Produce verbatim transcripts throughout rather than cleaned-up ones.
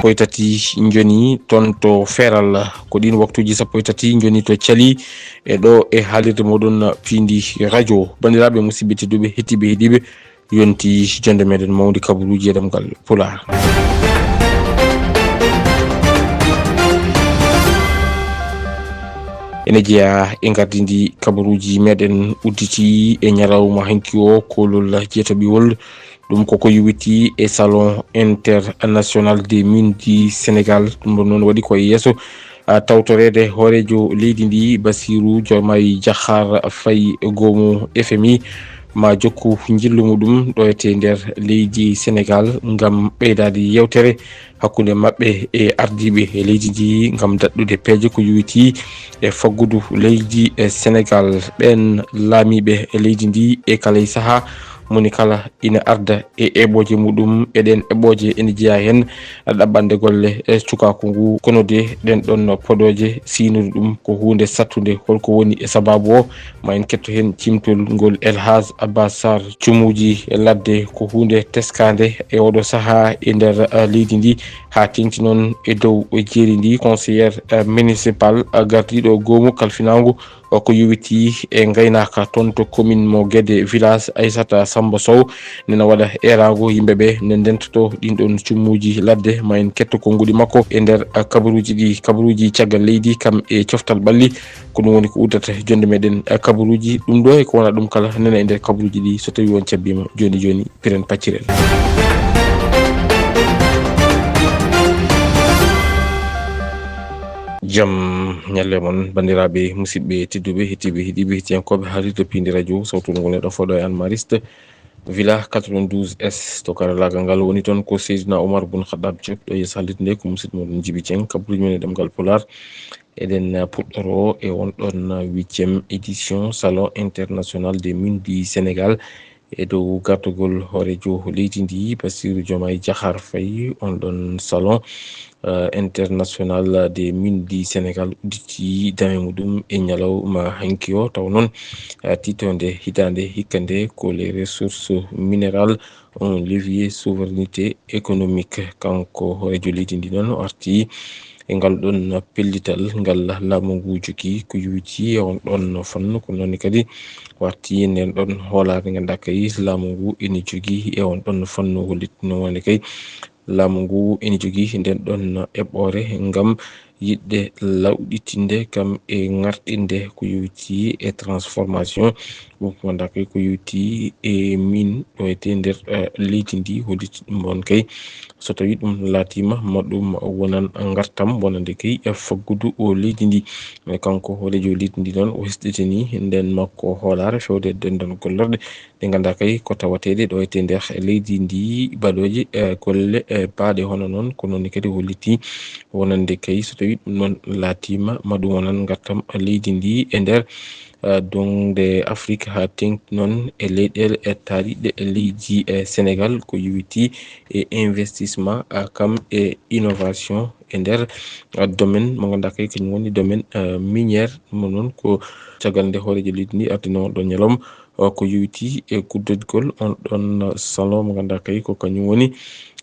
sappo e tati njoni toon to Feeral. Ko ɗiin waktuuji sappo e tati njoni to Cali, e ɗo e haalirde mooɗon piindi radio. Banndiraaɓe, musidɓe tedduɓe, heɗtiiɓe, heɗiiɓe, yonti jonde meɗen mawndi kabaruuji e ɗemngal Pulaar. Ene jeyaa e ngardi ndi kabaruuji meɗen udditi e ñalawma hanki o, koolol jeetaɓiwol. Ɗum koko yowiti e Salon International des Mines du Sénégal. Ɗum ɗon noon waɗi ko e yeeso, a, tawtoreede hooreejo leydi ndi, Bassirou Diomaye Diakhar Faye, goomu F M I, ma jokku njillu muɗum ɗo e nder leydi Sénégal ngam ɓeydaade yewtere hakkunde maɓɓe e ardiiɓe e leydi ndi ngam daɗɗude peeje ko yowiti e faggudu leydi e Sénégal. Ɓeen laamiiɓe e leydi ndi e kala e sahaa, moni kala ina arda e eɓɓooje muɗum. E ɗeen eɓɓooje ene jeyaa heen ɗaɓɓande golle e cukaaku ngu, kono de ɗeen ɗoon podooje siynude ɗum ko huunde sattunde. Holko woni e sabaabu o? Ma en ketto heen cimtol ngol El Hadj Abbas Sarr. Cumuuji ladde ko huunde teskaande e oɗo sahaa e nder, eh, leydi ndi, haa teeŋti noon e dow jeeri ndi. Conseillère, eh, municipal, eh, gardiiɗo goomu kalfinaangu, o ko yowiti e ngaynaaka toon to commune mo Guédé village, Aissata Samba Sow, nena waɗa eeraango yimɓe ɓe, ne ndentoto ɗiin ɗoon cumuuji ladde. Ma en ketto konnguɗi makko e nder, eh, kabaruuji ɗi, kabaruuji caggal leydi, kam e coftal ɓalli. Ko ɗum woni ko uddata jonde meɗen, eh, kabaruuji. Ɗum ɗo e ko wona ɗum kala nana e nder kabaruuji ɗi, so tawi on cabbiima jooni jooni, piren pacciren. Jam ñalle mon, banndiraaɓe, musidɓe tedduɓe, heɗtiiɓe, heɗiiɓe, heɗtiyankooɓe haalirde piindi radio Sawtu Ngol Neɗɗo Fooɗo e Anne Mariste. Villa quatre-vingt-douze S to karalaagal ngal woni toon ko Seydina Omar Bun Khattab Diop, ɗo yeeso haalirde nde ko musidɗo moɗon Jibi Dieng, kabaruuji men e ɗemngal Pulaar. Eɗen puɗɗoro e on ɗon huitième édition Salon International des Mines du Sénégal e dow gartugol hooreejo leydi ndi, Bassirou Diomaye Diakhar Faye. On ɗon Salon, eh, International des Mines du Sénégal udditi dame muɗum e ñalawma hanki o, taw noon, eh, tiitoonde hitaande hikka nde ko les ressources minérales, un levier souveraineté économique. Kanko hooreejo leydi ndi noon o arti e ngal ɗon pellital ngal laamu ngu jogii ko yowiti e on ɗon fannu, ko noon kadi o arti e nden ɗon hoolaare nde ngannduɗaa kay laamu ngu ene jogii e on ɗon fannu, hollitii noon wonde kay laamu ngu ene jogii nden ɗon eɓɓoore ngam yiɗde lawɗitinde kam e ŋarɗinde ko yowiti e transformation. Ɗum ko ngannduɗaa kay ko yowiti e mine ɗo e nder, eh, leydi ndi, hollitii ɗum ɗon kay so tawi ɗum laatiima ma ɗum wonan ngartam wonande kay e faggudu o leydi ndi. E kanko hooreejo leydi ndi noon o hesɗitini nden makko hoolaare fewde dendon gollorɗe ɗe ngannduɗaa kay ko tawateeɗe ɗo e nder leydi ndi, baɗooje, eh, golle, eh, baaɗe hono noon. Ko noon kadi hollitii wonande kay so tawi ɗum noon laatiima ma ɗum wonan ngartam leydi ndi e nder, eh, doŋde Afrik haa teeŋti noon e leyɗeele, eh, taariiɗe leydi, eh, Sénégal ko yowiti e investissement, ah, kam e innovation e nder, ah, domaine mo ngannduɗaa kay kañum woni domaine, ah, minière. Ɗum noon ko caggal nde hooreejo leydi ndi ardinoo ɗo ñalawma, ah, ko yowiti e gudditgol on ɗon salon mo ngannduɗaa kay ko kañum woni,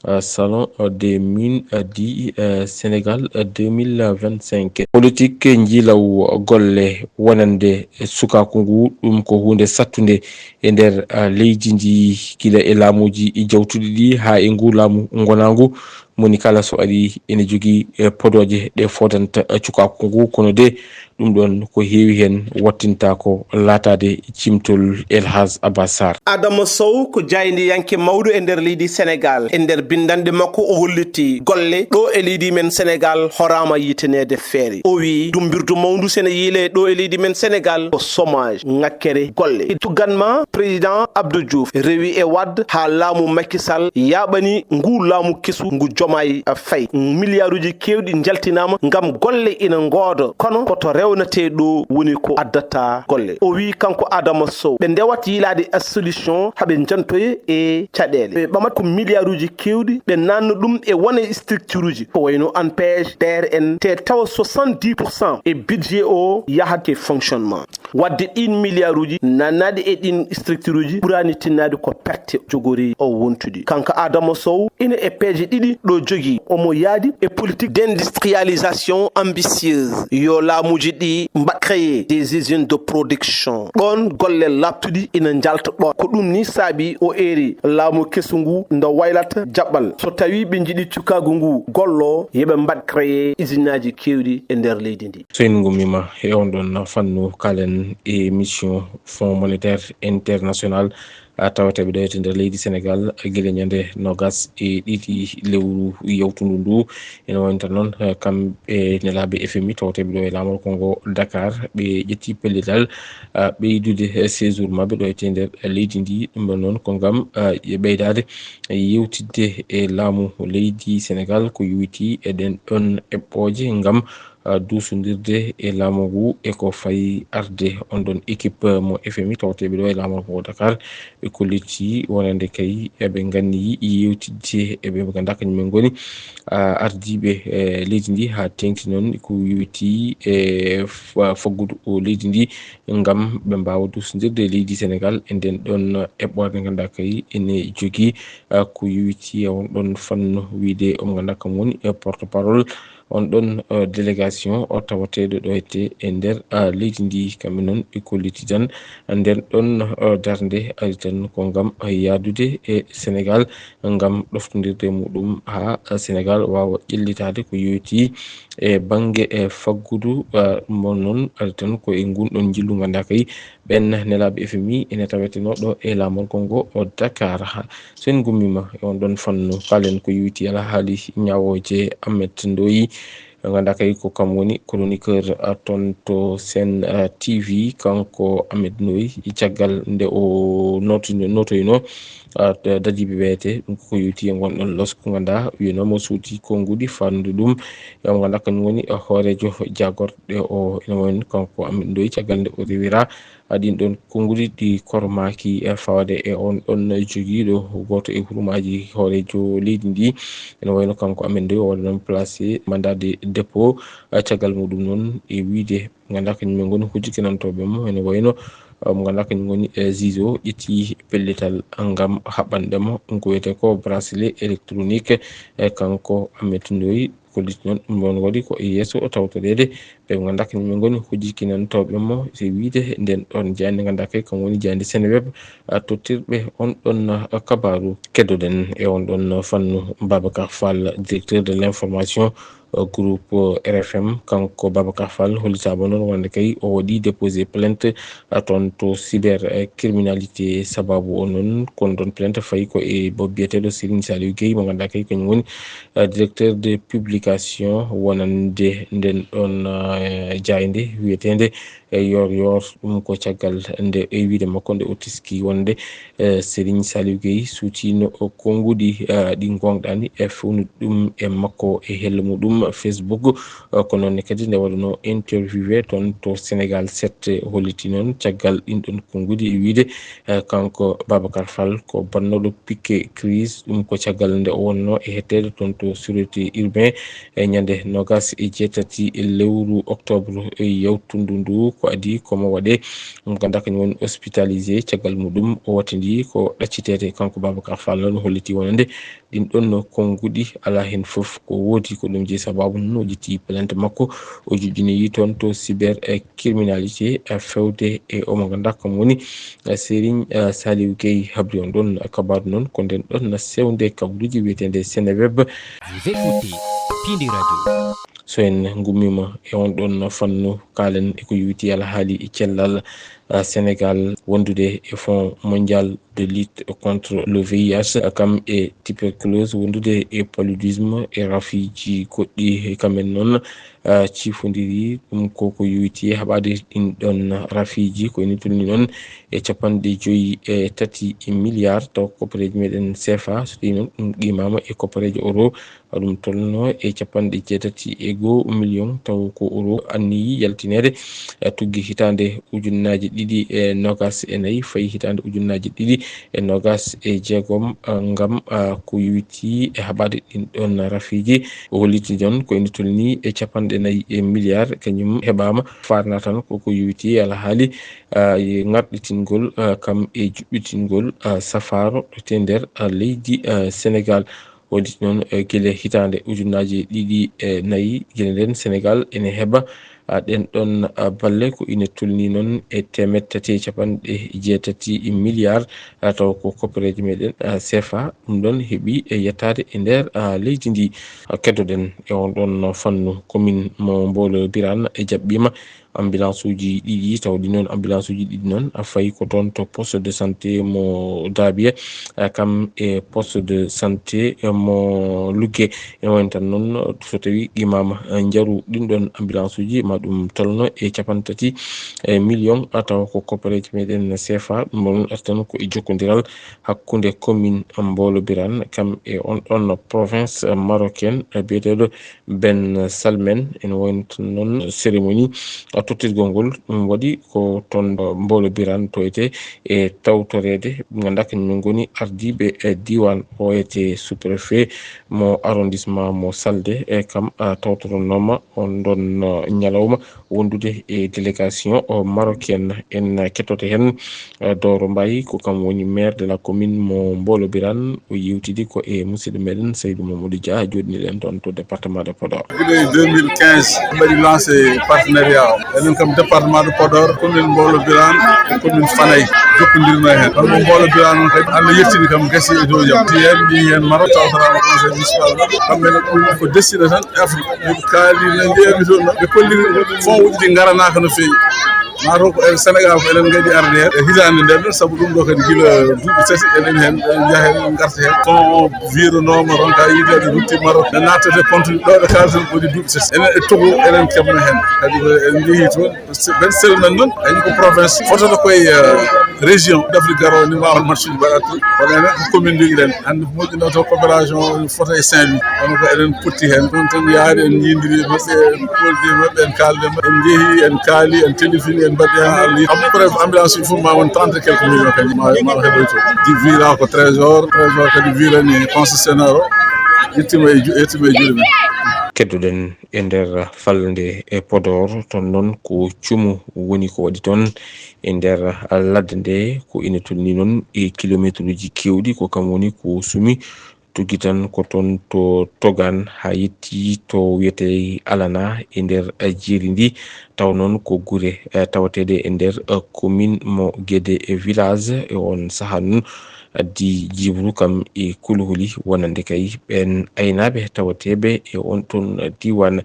ah, Salon, ah, des Mines, ah, du, ah, Sénégal, ah, deux mille vingt-cinq. Politique njiilaw golle wonande sukaaku ngu, ɗum ko huunde sattunde e nder, ah, leydi ndi, gila e laamuuji jawtuɗi ɗi haa e ngu laamu ngonaangu. Moni kala so ari ene jogii, eh, podooje ɗe fodanta, eh, cukaaku ngu, kono de ɗum ɗon ko heewi heen wattinta ko laataade cimtol El Hadj Abbas Sarr. Adama Sow ko jaayndiyanke mawɗo e nder leydi Sénégal. E nder binndanɗe makko o holliti golle ɗo e leydi men Sénégal horaama yitaneede feere. O wiyi dumbirdu mawndu sene yiile ɗo e leydi men Sénégal ko chômage, ŋakkere golle. E tuggan ma président Abdou Diouf rewi e Wade haa laamu Macky Sall yaaɓani ngu laamu kesu ngu Diomaye Faye. Miliyaaruuji keewɗi njaltinaama ngam golle ina ngoodo, kono ko to rewnetee ɗo woni ko addata golle. O wiyi kanko Adama Sow, ɓe ndewat yiilaade solution haa ɓe njantoye e caɗeele. Ɓe ɓamat ko miliyaaruuji keewɗi, ɓe naatna ɗum e wone structureji ko wayno ANPEJ, D R N, te tawa soixante-dix pour cent e budget o yahat e fonctionnement. Wadde ɗin miliyaaruuji nanaaɗi e ɗin structureji ɓuraani tinnaade ko perte jogori o wontude. Kanko Adama Sow ina e peeje ɗiɗi ɗo jogii. Omo yaadi e politique d'industrialisation ambitieuse. Yo laamuuji ɗi mbaɗ créer des usines de production. Ɗoon golle laaɓtuɗi ina njalta ɗoon. Ko ɗum ni saabi o eeri laamu kesu ngu nde waylata jaɓɓal. So tawii ɓe njiɗi cukaagu ngu gollo, yo ɓe mbaɗ créer usineaji keewɗi e nder leydi ndi. So en ngummiima e on ɗoon fannu, kaalen e mission Fonds Monétaire International, a, tawateeɓe ɗo e nder leydi Senegaal gila ñande noogas e ɗiɗi lewru yawtundu ndu. Ene wayno tan noon, eh, kamɓe nelaaɓe F M I tawateeɓe ɗo e laamorgo ngo Dakar, ɓe ƴetti pellital, a, ɓeydude, eh, séjour maɓɓe ɗo e nder leydi ndi. Ɗum ɗon noon ko ngam, a, ɓeydaade yewtidde e laamu leydi Senegaal ko yowitii e ɗeen ɗoon eɓɓooje ngam, a, duusondirde e laamu ngu e ko fayi arde. On ɗoon équipe mo F M I tawateeɓe ɗo e laamorgo ngo Dakar, ɓe kolliti wonande kay eɓe nganni yewtidde e ɓe ngannduɗaa kañum en ngoni, a, ardiiɓe, e, leydi ndi, haa teeŋti noon ko yowitii e fa-, faggudu o leydi ndi ngam ɓe mbaawa duusondirde e leydi Senegaal e ndeen ɗoon eɓɓoore nde ngannduɗaa kay ene jogii, a, ko yowitii e on ɗoon fannu, wiyde omo ngannduɗaa kam woni, e, porte-parole on ɗoon, eh, délégation o tawateeɗo ɗo ete e nder, ah, leydi ndi. Kamɓe noon ɓe kolliti tan nder ɗoon, eh, darnde ari tan ko ngam yahdude e Senegaal ngam ɗoftondirde muɗum haa, eh, Senegaal waawa ƴellitaade ko yowitii e bannge, eh, faggudu, eh, mo noon ari tan ko e ngun ɗoon njillu ngannduɗaa kay ɓeen nelaaɓe F M I ene tawetenoo ɗo e laamorgo ngo o Dakar. Ha, so en ngummiima e on ɗoon fannu, kaalen ko yowitii alhaali ñaawooje Ahmed Ndoye, ngannduɗaa kay ko kam woni chroniqueur, a, toon to Sen, a, T V. Kanko Ahmed Ndoye, caggal nde o nooti-, nootoynoo, a, d-, dadiiɓe ɓeete, ɗum ko yowitii e ngon ɗoon losko ngannduɗaa wiyatnoo mo suuti konnguɗi, faandu ɗum, e mo ngannduɗaa kañum woni, a, hooreejo jaagorɗe o, ene wayno kanko Ahmed Ndoye, caggal nde o rewira a, ɗiin ɗoon konnguɗi ɗi kormaaki, e, fawaade e on ɗoon jogiiɗo gooto e hurumaaji hooreejo leydi ndi. Ene wayno kanko Ahmed Ndoye o waɗa noon placé mandat de dépôt, e, caggal muɗum noon e wiyde ngannduɗaa kañum en ngoni hujjakinantooɓe mo, ene wayno, e, mo ngannduɗaa kañum ngoni, e, juge o ƴetti pellital ngam haɓɓande mo ɗum ko wiyetee ko bracelet électronique, e, kanko Ahmed Ndoye. Kolliti noon ɗum ɗoon waɗi ko e yeeso o tawtoreede ɓe ngannduɗaa kañum en ngoni hujjakinantooɓe mo, so wiyde ndeen ɗoon jaaynde ngannduɗaa kay kam woni jaaynde Seneweb, a, tottirɓe on ɗoon, a, kabaaru. Keddoɗen e on ɗoon fannu Babacar Fall, directeur de l'information, a, groupe R F M. Kanko Babacar Fall hollitaama noon wonde kay o waɗi déposé plainte, a, toon to cyber, a, criminalité. Sabaabu o noon, kono ɗoon plainte fayi ko e mo biyeteeɗo Serigne Saliou Guèye, mo ngannduɗaa kay kañum woni, a, directeur de publication wonande ndeen ɗoon, a, jaaynde wiyeteende, e, Yoor Yoor. Ɗum ko caggal nde, e wiyde makko, nde o teskii wonde, e, Serigne Saliou Guèye suutiino konnguɗi, a, ɗi ngoongɗaani e fewnude ɗum e makko e helle muɗum Facebook. A, ko noon ne kadi nde waɗunoo interviewé toon to Sénégal sept, holliti noon caggal ɗiin ɗoon konnguɗi e wiyde, e, kanko Babacar Fall ko bannooɗo piquet grise. Ɗum ko caggal nde o wonnoo e hetteede toon to sûreté urbain e ñande noogas e jeetati lewru octobre e yawtundu ndu. Ko adii ko mo waɗee, mo ngannduɗaa kañum woni hospitalisé. Caggal muɗum o wattindii ko ɗacciteede kanko Babacar Fall noon holliti wonande ɗiin ɗoon konnguɗi alaa heen fof ko woodi ko ɗum jeyi, sabaabu noon o ƴetti plainte makko, o joƴƴinoyi toon to cyber e criminalité, e, fewde e o mo ngannduɗaa kam woni, e, Serigne, e, Saliou Guèye. Habri on ɗoon kabaaru noon ko ndeen ɗoon sewnde kabaruuji wiyeteende Seneweb. Vous écoutez Pindi Radio. So en ngummiima e on ɗoon fannu, kaalen e ko yowitii alhaali e cellal, a, Senegaal wondude e Fonds Mondial de lutte contre le V I H, a, kam e tuberculose, wondude e paludisme e rafiiji goɗɗi. Kamɓe noon, a, ciifondiri ɗum ko ko yowitii e haɓaade ɗiin ɗoon rafiiji. Ko ene tolni noon e capanɗe joyi e tati milliard taw koppareeji meɗen C F A, so tawii noon ɗum qiimaama e koppareeji euro, ɗum tolnoo e capanɗe jeetati e goo million, taw ko euro anniyi yaltineede, e, tuggi hitaande ujunnaaji ɗiɗi e nogas e nayi fayi hitaande ujunnaaji ɗiɗi e nogas e jeegom, eh, ngam, eh, ko yowiti e haɓaade ɗin ɗon rafiiji. O holliti ɗon ko ene tolni e capanɗe nayi e miliyar kañum heɓaama, faarna tan koko yowiti e alhaali, eh, e ŋarɗitingol, eh, kam e juɓɓitingol, eh, safaaro te nder, eh, leydi, eh, Senegal. Waɗi noon, eh, gila hitaande ujunnaaji ɗiɗi e nayi, gila nden Senegal ene heɓa, ah, ɗen ɗon, ah, balle ko ina tolni noon e teemeɗɗe tati e capanɗe jeetati miliyar, ah, tawa ko koppereeje meɗen, ah, C F A. Ɗum ɗon heɓi e yettaade e nder, ah, leydi ndi. Ah, keddoɗen e on ɗon fannu, commune mo Mbolo Birane e jaɓɓiima ambulance uji ɗiɗi, taw ɗi noon ambulance uji ɗiɗi noon a fayi ko toon to poste de santé mo Dabiye, eh, kam e poste de santé, eh, mo Lugge. Ene wayno tan noon so tawi qimama, eh, njaru ɗin ɗon ambulance uji ma ɗum tolno e capanɗe tati, eh, million, a tawa ko koppereeje meɗen C F A. Ɗum ɗon artan ko e jokkondiral hakkunde commune Mbolo Birane kam e on ɗon province marocaine, eh, biyeteeɗo Ben Salmen. Ene wayno tan noon cérémonie, a, tottirgol ngol ɗum waɗi ko toon, uh, Mbolo Birane toyte e tawtoreede, ɓe ngannduɗaa kañum en ngoni ardiiɓe e diiwaan o, wiyetee sous-préfet mo arrondissement mo Salde, e kam, uh, tawtoronnooma on ɗon, uh, ñalawma wondude e délégation o marocaine. En kettoto heen, eh, Doro Mbaye, ko kam woni maire de la commune mo Mbolo Birane. O yewtidi ko e musidɗo meɗen Seydou Mamadou Dia, joɗɗiniɗen toon to département de Podor. Gila e deux mille quinze, mbaɗi lancé partenariat o. Enen kam département de Podor, commune Mbolo Birane e commune Fanay jokkondirno heen. Kono mo Mbolo Birane noon kadi, Allah yettini kam gasi e dow jam. Ti heen, mbi heen Maroc, tawtoraama conseil municipal. Kamɓe ne, ɗum ko destination Afrique. Ɓe kaali no njeeyami toon, ɓe kolliri fond uji ɗi ngaranaaka no feewi. Maa taw ko en Sénégal ko enen ngaɗi arde heen e hitaande nden ɗon, sabu ɗum ɗo kadi gila duuɓi tati eɗen heen, eɗen njaha heen, en ngarta heen. Fond o wiironooma, ronka yiideede, rutti Maroc. Ɓe nattata compte ɗo ɓe kaalten ko waɗi duuɓi tati. Enen e togo, eɗen keɓno heen. Kadi ko en njehi toon. Benn semaine noon, en ko province, fotata koye, euh, région d'Afrique garoo ni, mbaawa match uji mbaɗa toon. Kono enen ko commune njogiɗen. Hannde ko moƴƴinoo to coopération fota e Saint-Louis. Kono ko enen potti heen. Ɗum tan yaari en njiyondiri e maɓɓe, en koldi e maɓɓe, en kaaldi e maɓɓe, en njehi, en kaali, en telefini, en mbaɗi heen Allah yiɗi. À peu près ambulance uji fof ma won trente et quelques millions kadi ma, ma heɓoy toon. Di wira ko trésor, trésor kadi wirani concessionnaire o, yettima e ju-, yettima e juuɗe men. Keddoɗen e nder falnde e Podor, toon noon ko cumu woni ko waɗi toon e nder ladde nde, ko ina tolni noon e kilomeetruuji keewɗi, ko kam woni ko sumi tuggi tan ko toon to Togaan haa yetti to wiyetee Alana e nder jeeri ndi, taw noon ko gure, eh, tawateeɗe e nder, eh, commune mo Guédé village e on sahaa noon. Addi jibru kam e kulhuli wonande kay ɓeen aynaaɓe tawateeɓe e on toon diiwaan.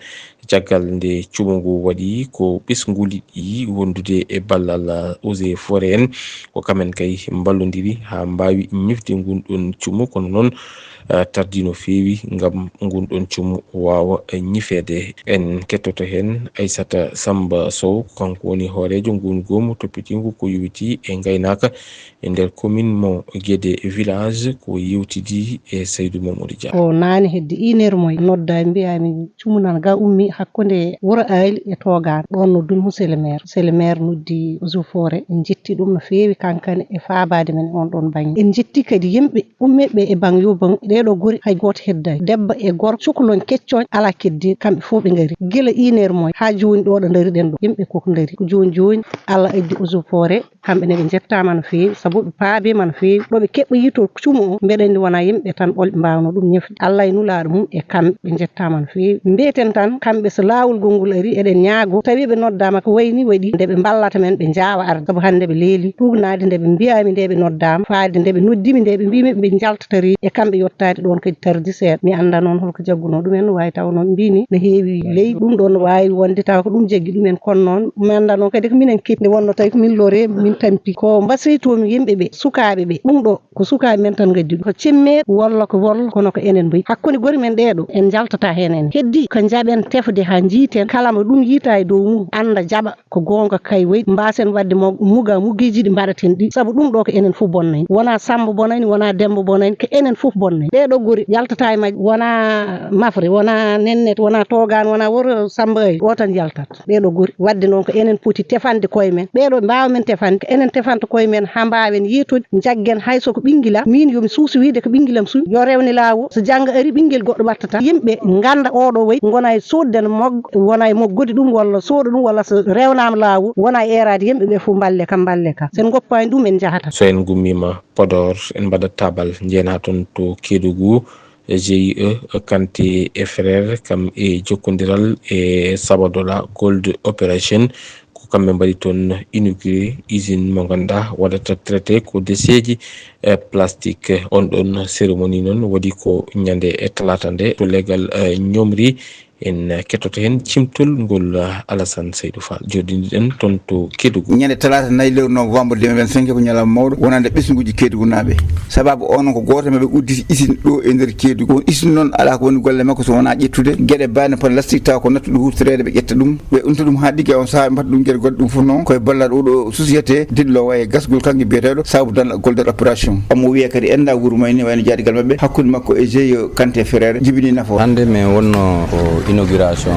Caggal nde cumu ngu waɗi, ko ɓesnguuli ɗi wondude e ballal eaux et forêts en, ko kamen kay mballondiri haa mbaawi ñifde ngun ɗon cumu, kono noon, ah, tardii no feewi ngam ngun ɗon cumu waawa ñifeede. En kettoto heen Aissata Samba Sow, kanko woni hooreejo ngun goomu toppitiingu ko yowitii e ngaynaaka e nder commune mo Guédé village, ko yewtidi e Saydou Mamadou Dia. Ko naane hedde une heure moy noddaami, mbiyaami cumu nana ga ummi hakkunde Wuro Aali e Togaan. Ɗoon noddumi monsieur le maire. Monsieur le maire noddi eaux et forêts, en njetti ɗum no feewi kankane e faabaade men e on ɗon baŋŋe. En njetti kadi yimɓe ummiiɓe e baŋ yo baŋ. Ɗee ɗoo gori hay gooto heddaani. Debbo e gorko, cukalon keccoon alaa keddiiɗo. Kamɓe fof ɓe ngari. Gila une heure moy haa jooni ɗo ɗo ndariɗen ɗo. Yimɓe koko ndari. Ko jooni jooni Allah addi eaux et forêts. Kamɓe ne ɓe njettaama no feewi, sabu ɓe paabiima no feewi. Ɗo ɓe keɓɓoyi to cumu o, mbeɗa anndi wonaa yimɓe tan ɓolɓe mbaawno ɗum ñifde. Allah e Nulaaɗo mum e kamɓe, ɓe njettaama no feewi. Mbiyeten tan, kamɓe so laawol gongol ari, eɗen ñaago, tawi ɓe noddaama ko wayi ni waɗi, nde ɓe mballata men, ɓe njaawa arde. Sabu hannde ɓe leeli, tuugnaade nde ɓe mbiyaami nde ɓe noddaama, faade nde ɓe noddimi nde ɓe mbiimi ɓe njaltata reedu. E kamɓe yottaade ɗoon kadi tardi seeɗa. Mi annda noon holko jaggunoo ɗumen, no waawi taw noon mbini no heewi ley. Ɗum ɗoon no waawi wonde taw ko ɗum jaggi ɗumen, kono noon mi annda noon kadi ko minen ketti nde wonno tawi ko min lore, min tampi. Ko mbasiytoomi yimɓe ɓe, sukaaɓe ɓe, ɗum ɗo ko sukaaɓe men tan ngaddi ɗum. Ko cimme walla ko walla, kono ko enen mbayi. Hakkunde gori men ɗee ɗo, en njaltata heen en. Heddi ko njaɓen tefde haa njiiten kala mo ɗum yiita e dow mum, annda jaɓa ko goonga kay wayi. Mbaasen waɗde mo muga mugeeji ɗi mbaɗaten ɗi. Sabu ɗum ɗo ko enen fof bonnani. Wonaa Sammba bonani, wonaa Demmba bonani, ko enen fof bonnani. Ɗee ɗoo gori yaltataa e majje, wonaa Mafre, wonaa Nennet, wonaa Toogaan, wonaa Wuro Samba Ay, o tan yaltat. Ɗee ɗoo gori. Waɗde noon ko enen poti tefande koye men. Ɓee ɗoo mbaawa men tefande, ko enen tefanta koye men haa mbaawen yeettude, njaggen hay so ko ɓinngila, miin yo mi suusu wiyde ko ɓinngilam suuwi, yo rewne laawol. So jannga ari, ɓinngel goɗɗo wattata. Yimɓe ngannda oo ɗoo wayi, ngona e soodde no mog-, wona e moggude ɗum walla sooda ɗum walla so rewnaama laawol, wona e eeraade yimɓe ɓe fof mballe kam, mballe kam. So en ngoppaani ɗum, en njahata. So en ngummiima Podor, en mbaɗat taabal njeena toon to Kédougou. G I E Kanté et Frères, kam e jokkondiral e Sabadola Gold Operation, ko kamɓe mbaɗi toon inauguré usine mo ngannduɗaa waɗata traité ko déchets ji, eh, plastique. On ɗoon cérémonie noon waɗi ko ñande e talaata nde to legal, eh, ñomri. En kettoto heen cimtol ngol, eh, Alassane Seydou Fall, jooɗiiɗen toon to Kédougou. Ñande talaata nayi lewru novembre deux mille vingt-cinq ko ñalawma mawɗo wonande ɓesnguuji Kédougou naaɓe. Sababu o noon ko gooto e maɓɓe udditi usine ɗo e nder Kédougou. On usine noon alaa ko woni golle makko so wonaa ƴettude geɗe bane plastique tawa ko nattuɗo huutoreede ɓe ƴetta ɗum. Ɓe unta ɗum haa ɗigga, on sahaa ɓe mbaɗa ɗum geɗe goɗɗe ɗum fof noon. Koye ballal oɗo société dillo waye gasgol kanko biyeteeɗo sababu dan goldal opération. Omo wiya kadi enda wuro mayni wayno jaaɗigal maɓɓe hakkunde makko e G I E Kanté Frères jibini nafoore. Hannde min wonno ko inauguration,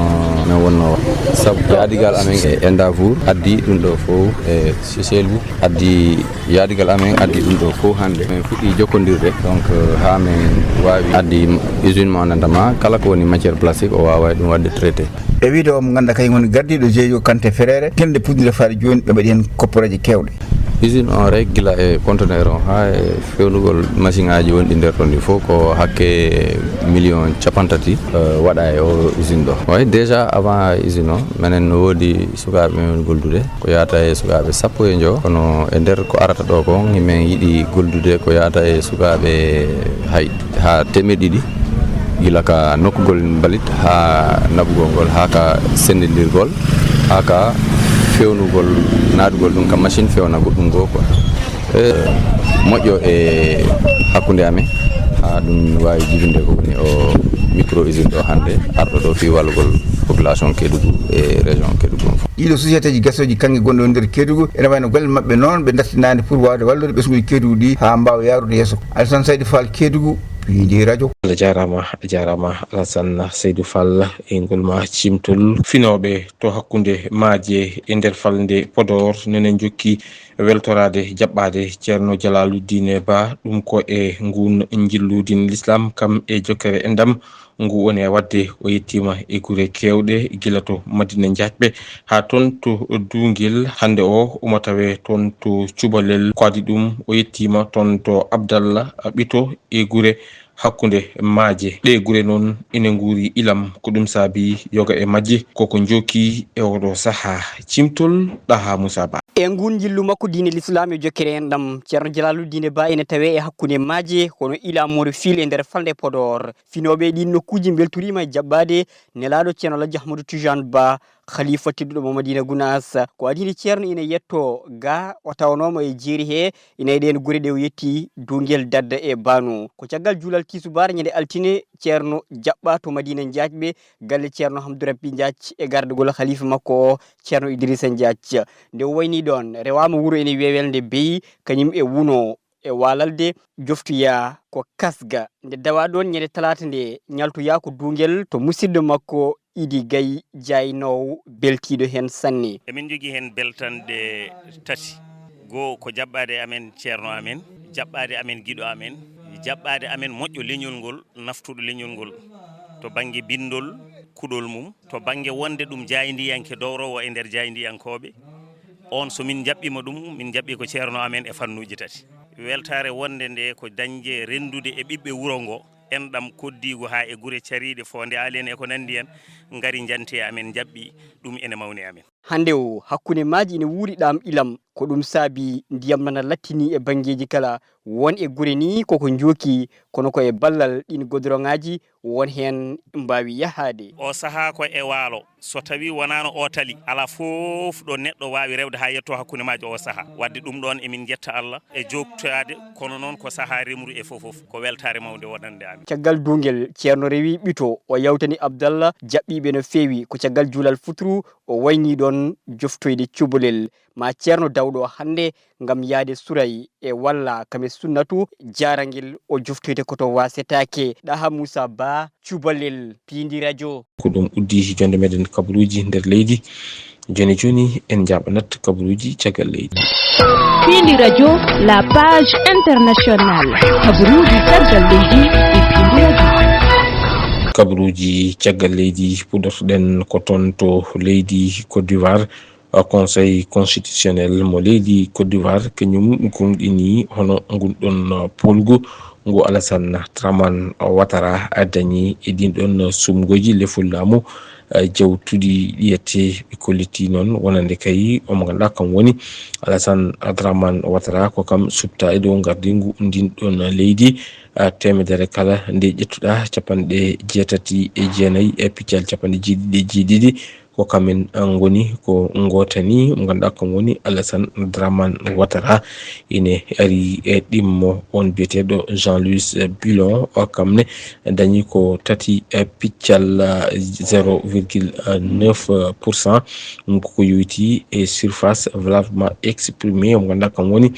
min wonno sabu jaaɗigal amen e Endeavour addi ɗum ɗo fof e Seychelles addi jaaɗigal amen addi ɗum ɗo fof hannde. Min fuɗɗi jokkondirde, donc, haa min waawi addi usine mo anndanɗaa ma, kala ko woni matière plastique, o waawa ɗum waɗde traité. E wiyde o mo ngannduɗaa kañum woni gardiiɗo G I E Kanté Frères, kelle puɗɗiiɗe fayde jooni ɓe mbaɗi heen kopporeeje keewɗe. Usine o rek gila e conteneur o haa e fewnugol machine aji wonɗi nder ɗon ɗi fof ko hakke million capanɗe tati, eh, waɗa e o usine ɗo. Way déjà avant usine o, menen no woodi sukaaɓe men goldude ko yaata e sukaaɓe sappo e njo, kono e nder ko arata ɗo ko, min yiɗi goldude ko yaata e sukaaɓe hay haa teemeɗɗe ɗiɗi, gila ka nokkugol mbalit, haa naɓugol ngol, haa ka sendindirgol, haa ka fewnugol, naatugol ɗum ka machine fewnagol ɗum goo quoi. E moƴƴo e hakkunde amen, haa ɗum waawi jibinde ko woni o micro usine ɗo hannde, arɗo ɗo fii wallugol population Kédougou e région Kédougou on fof. Ɗiɗo sociétéji gasooji kaŋŋe gonɗo e nder Kédougou, ene wayno golle maɓɓe noon ɓe dartinaani pour waawde wallude ɓesnguuji Kédougou ɗi haa mbaawa yaarude yeeso. Alassane Saydou Fall, Kédougou, Piindi Radio. Allah jaaraama, a jaaraama Alassane Saydou Fall e ngol ma cimtol. Finooɓe to hakkunde maaje e nder falnde Podor nene njokki weltoraade jaɓɓaade Ceerno Jalaaluddine Ba, ɗum ko e nguun njillu diine Lislaam kam e jokkere enɗam ngu woni e waɗde. O yettiima e gure keewɗe, gila to Madina Njaacɓe haa toon to Duungel. Hannde o omo tawee toon to Cubalel. Ko adii ɗum, o yettiima toon to Abdallah Ɓito e gure hakkunde maaje. Ɗee gure noon ine nguuri ilam, ko ɗum saabii yoga e majje koko njooki e oɗo sahaa. Cimtol Ɗaha Moussa Ba. E nguun njillu makko diine Lislaam e jokkere enɗam, Ceerno Jalaaluddine Ba ene tawee e hakkunde maaje, kono ila mori fil e nder falnde Podor. Finooɓe e ɗiin nokkuuji mbeltoriima e jaɓɓaade nelaaɗo Ceerno Alhaji Ahmadou Tidiane Ba, khalifa tedduɗo mo Madina Gunaas. Ko adii nde Ceerno ina yetto ga, o tawanooma e jeeri he, ina e ɗeen gure ɗe o yetti, Duungel, Dadda e Bano. Ko caggal juulal tisubaar ñande altine, Ceerno jaɓɓaa to Madina Njaacɓe, galle Ceerno Hamdou Rabbi Njaac e gardagol khalifa makko o, Ceerno Idrissa Njaac. Nde o waynii ɗoon, rewaama wuro ene wiyee Welnde Beyi, kañum e Wuno e Waalalde, joftoyaa ko Kasga. Nde dawaa ɗoon ñande talaata nde, ñaltoyaa ko Duungel to musidɗo makko Idi Gay jaaynoowo beltiiɗo heen sanne. Emin njogii heen beltanɗe tati. Goo ko jaɓɓaade e amen ceerno amen, jaɓɓaade amen giɗo amen, jaɓɓaade amen moƴƴo leñol ngol, naftuɗo leñol ngol to bannge binndol, kuɗol mum, to bannge wonde ɗum jaayndiyanke dowrowo e nder jaayndiyankooɓe. On, so min njaɓɓiima ɗum, min njaɓɓii ko ceerno amen e fannuuji tati. Weltaare wonde nde ko dañde renndude e ɓiɓɓe wuro ngo, enɗam, koddiigu haa e gure cariiɗe, Foonde Aali en e ko nanndi en, ngari njanti e amen, njaɓɓi ɗum, ene mawni e amen. Hannde o, hakkunde maaji ene wuuri ɗaam ilam, ko ɗum saabii ndiyam nana lattinii e banngeeji kala, won e gure nii koko njooki, kono ko e ballal ɗiin godoroŋaaji won heen mbaawi yahaade. O sahaa ko e waalo. So tawii wonaano o tali, alaa fof ɗo neɗɗo waawi rewde haa yetto hakkunde maaji o sahaa. Waɗde ɗum ɗoon, emin njetta Allah e jooktoyaade, kono noon ko sahaa remru e fof fof. Ko weltaare mawnde wonande amin. Caggal Duungel, Ceerno rewi Ɓito, o yawtani Abdallah, jaɓɓiiɓe no feewi. Ko caggal juulal futuru, o waynii ɗoon joftoyde cubalel ma Ceerno Dawɗo hannde ngam yahde Suray e walla kam e Sunnatu Jaarangel o joftoyde ko to Waasetaake. Ɗaha Muusa Ba, cubalel, Piindi Rajo. Ko ɗum uddi jonde meɗen kabaruuji nder leydi. Jooni jooni en njaaɓanat kabaruuji caggal leydi. Piindi Rajo, la page internationale. Kabaruuji caggal leydi e Piindi Rajo. Kabaruuji caggal leydi puɗɗortoɗen ko toon to leydi Côte d'Ivoire. Conseil constitutionnel mo leydi Côte d'Ivoire kañum gomɗini hono ngun ɗon polgu ngu Alassane Dramane Ouattara dañi e ɗin ɗon sumgooji lefol laamu, eh, jawtuɗi ɗi yette ɓe kolliti noon wonande kay omo ngannduɗaa kam woni Alassane Dramane Ouattara ko kam suɓta e dow ngardingu ndin ɗon leydi, eh, teemedere kala nde ƴettuɗaa capanɗe jeetati e jeenayi e piccal capanɗe jeeɗiɗi e jeeɗiɗi ko kamen, eh, ngoni ko ngootani mo ngannduɗaa kam woni Alassane Dramane Ouattara. Ine ari e ɗimmo on biyeteeɗo Jean-Louis Billon, o kam ne dañi ko tati e piccal, eh, zéro virgule neuf pour cent. Ɗum koko yowitii e surface valablement exprimée, mo ngannduɗaa kam woni,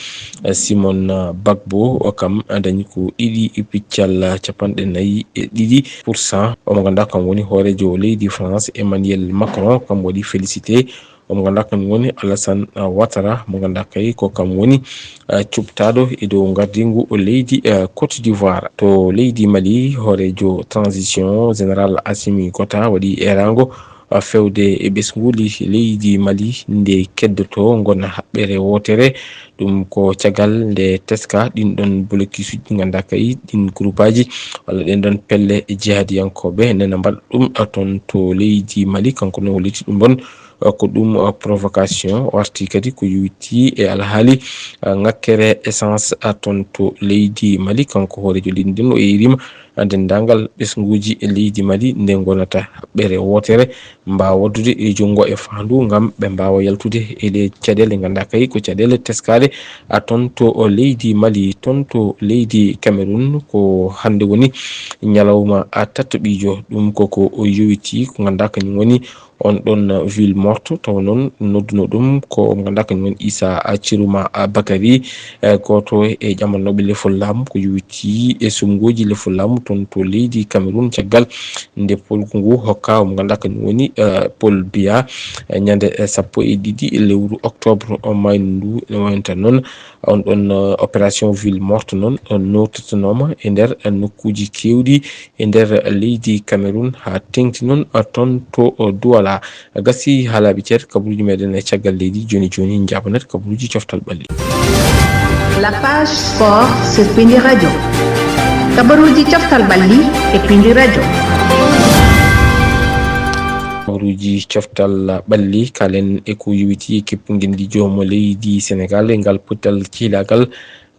eh, Simon, eh, Bagbo, o kam dañi ko ɗiɗi e piccal, eh, capanɗe nayi e ɗiɗi pour cent. Omo ngannduɗaa kam woni hooreejo leydi France, Emmanuel Macron, kam waɗi félicité. Omo ngannduɗaa kam woni Alassane, eh, Ouattara, mo ngannduɗaa kay ko kam woni, eh, cuɓtaaɗo e dow ngardingu leydi, eh, Côte d'Ivoire. To leydi Mali, hooreejo transition, général Assimi Goïta, waɗi eeraango, eh, fewde e ɓesnguuli leydi Mali nde keddotoo ngona haɓɓere wootere. Ɗum ko caggal nde teska ɗin ɗon bolokisuuji ngannduɗaa kay ɗin groupaaji walla ɗen ɗon pelle jihadiyankooɓe nena mbaɗa ɗum, eh, toon to leydi Mali. Kanko noon holliti ɗum ɗon, eh, ko ɗum, eh, provocation. O arti kadi ko yowitii e alhaali, eh, ŋakkere essence, eh, toon to leydi Mali. Kanko hooreejo leydi ndin o eeriima, eh, denndaangal ɓesnguuji e leydi Mali nde ngonata haɓɓere wootere mbaawa waɗdude e junngo e faandu ngam ɓe mbaawa yaltude e ɗe caɗeele ngannduɗaa kay ko caɗeele teskaaɗe, eh, toon to o leydi Mali. Toon to leydi Cameroun ko hannde woni ñalawma, eh, tataɓiijo. Ɗum koko o yowitii ko ngannduɗaa kañum woni on ɗon ville morte, tawa noon nodduno ɗum ko mo ngannduɗaa kañum woni Issa Chiroma Bakary, eh, gooto e ƴamanooɓe lefol laamu ko yowitii e sumngooji lefol laamu toon to leydi Cameroun, caggal nde polgu ngu hokka mo ngannduɗaa kañum woni, eh, Paul Biya, eh, ñande, eh, sappo e ɗiɗi lewru octobre o maynu ndu. Ene wayno tan noon on ɗon, eh, opération ville morte noon, eh, noototanooma e nder, eh, nokkuuji keewɗi e nder leydi Cameroun haa teeŋti noon, eh, toon to, eh, Douala. Gasi haalaaɓe ceer kabaruuji meɗen e caggal leydi. Jooni jooni njaabanat kabaruuji coftal ɓalli. La page sport sur Pindi Radio. Kabaruuji coftal ɓalli e Pindi Radio. Kabaruuji coftal ɓalli, kaalen e ko yowitii e kippu ngenndi joom leydi Senegaal e ngal pottal ciilaagal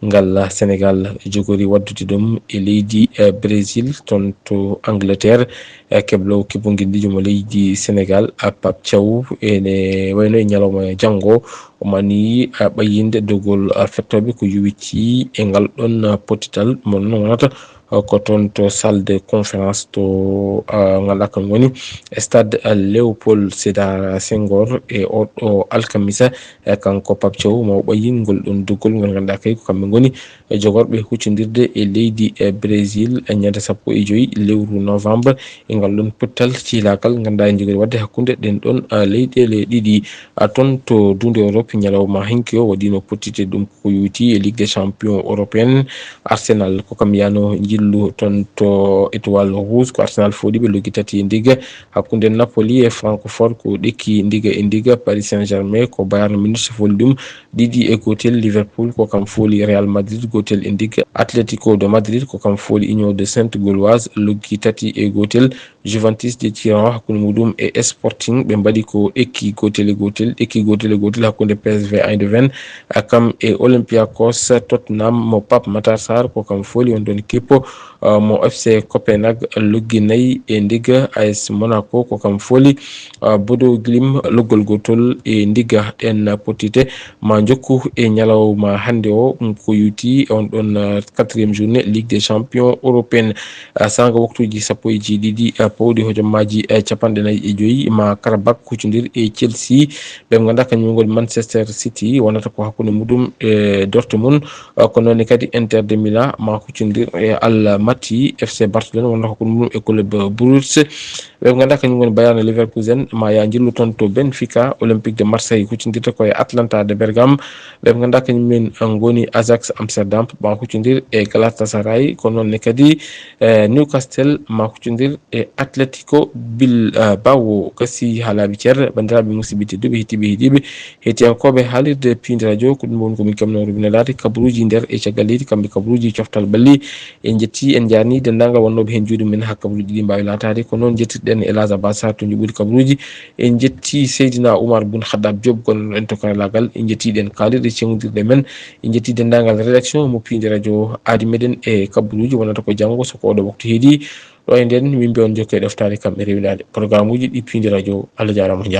ngal Senegaal jogori waɗdude ɗum e leydi, eh, Brésil, toon to Angleterre. Eh, kebloowo kibbo ngenndi joom leydi Senegaal, eh, Pape Thiaw, ene wayno e ñalawma janngo, o mani, eh, ɓayyinde dogol, eh, fettooɓe ko yowitii e ngal ɗon, eh, pottital mo noon wonata, eh, ko toon to salle de conférence to, eh, ngal ɗakkan woni stade, eh, Léopold Sédar Senghor e oɗo alkamisa. E kanko Pape Thiaw mo ɓayyingol ɗon doggol ngol ngannduɗaa kay ko kamɓe ngoni e jogorɓe huccondirde e leydi e Brésil e ñande sappo e joyi lewru novembre. E ngal ɗon pottal ciilaagal ngannduɗaa e jogori waɗde hakkunde ɗen ɗon, ah, leyɗeele ɗiɗi. Ah, toon to duunde Europe ñalawma hanki o waɗino pottite ɗum ko yowiti e Ligue des Champions européenne. Arsenal ko kam yano njillu toon to Étoile Rouge, ko Arsenal fooɗi ɓe loggi tati e ndigga. Hakkunde Napoli e Francfort ko ɗekki ndiga e ndiga. Paris Saint-Germain ko Bayern Munich fooli ɗum ɗiɗi e gootel. Liverpool ko kam fooli Real Madrid gootel e ndiga. Atletico de Madrid ko kam fooli Union de Sainte-Gauloise loggi tati e gootel. Juventus de Turin hakkunde muɗum e Sporting ɓe mbaɗi ko ɗekki gootel e gootel, ɗekki gootel e gootel hakkunde P S V Eindhoven, a, kam e Olympiakos. Tottenham mo Pape Matar Sarr ko kam fooli on ɗon kippo. Mo F C Copenhague luggi nayi e ndigga. A S Monaco ko kam foli. Bodo Glim loggol gotol e ndigga. Ɗen pottite ma jokku e ñalawma hannde o, ko yuti on ɗon quatrième journée Ligue des Champions européenne. Sanga waktuji sappo e jeeɗiɗi pawɗi hojomaji capanɗe nayi e joyi ma Karabak huccodir e Chelsea. Ɓe ngannduɗaa kañum ngoni Manchester City, wonata ko hakkunde muɗum e Dortmund. Ko noon kadi Inter de Milan ma huccodir e Al Maty. F C Barcelone wonata ko hakkunde muɗum e club Bruges. Ɓe ngannduɗaa kañum ngoni Bayern Leverkusen ma ya njillu toon to Benfica. Olympique de Marseille huccodirta ko e Atlanta de Bergame. Ɓe ngannduɗaa kañum men ngoni Ajax Amsterdam ma huccodir e Galatasaray. Ko noon kadi Newcastle ma huccodir e Atletico Bilbao. Gasi haa laaɓi cer, banndiraaɓe musidɓe tedduɓe, heɗiiɓe heɗiiɓe, heɗiyankooɓe haalirde Piindi Radio, ko ɗum woni ko min kamno rubinalaade kabaruuji nder e caggal leydi, kamɓe kabaruuji coftal ɓalli. En njetti, en njaarni denndaangal wonnooɓe heen juuɗe men haa kabaruuji ɗi mbaawi laataade. Ko noon njettirɗen El Hadj Abbas Sarr to njuɓɓudi kabaruuji. En njetti Seydina Oumar Boun Khattab Diop gonɗo en to karalaagal. En njettiɗen kaalirɗe ceŋodirɗe men. En njetti denndaangal rédaction mo Piindi Radio aadi meɗen e kabaruuji wonata ko janngo so ko oɗo waktu heedi. Ɗo e nden min mbiya on jokke ɗoftaade kam e rewindaade programme uji ɗi Piindi Radio. Allah jaaraama, on njaaraama.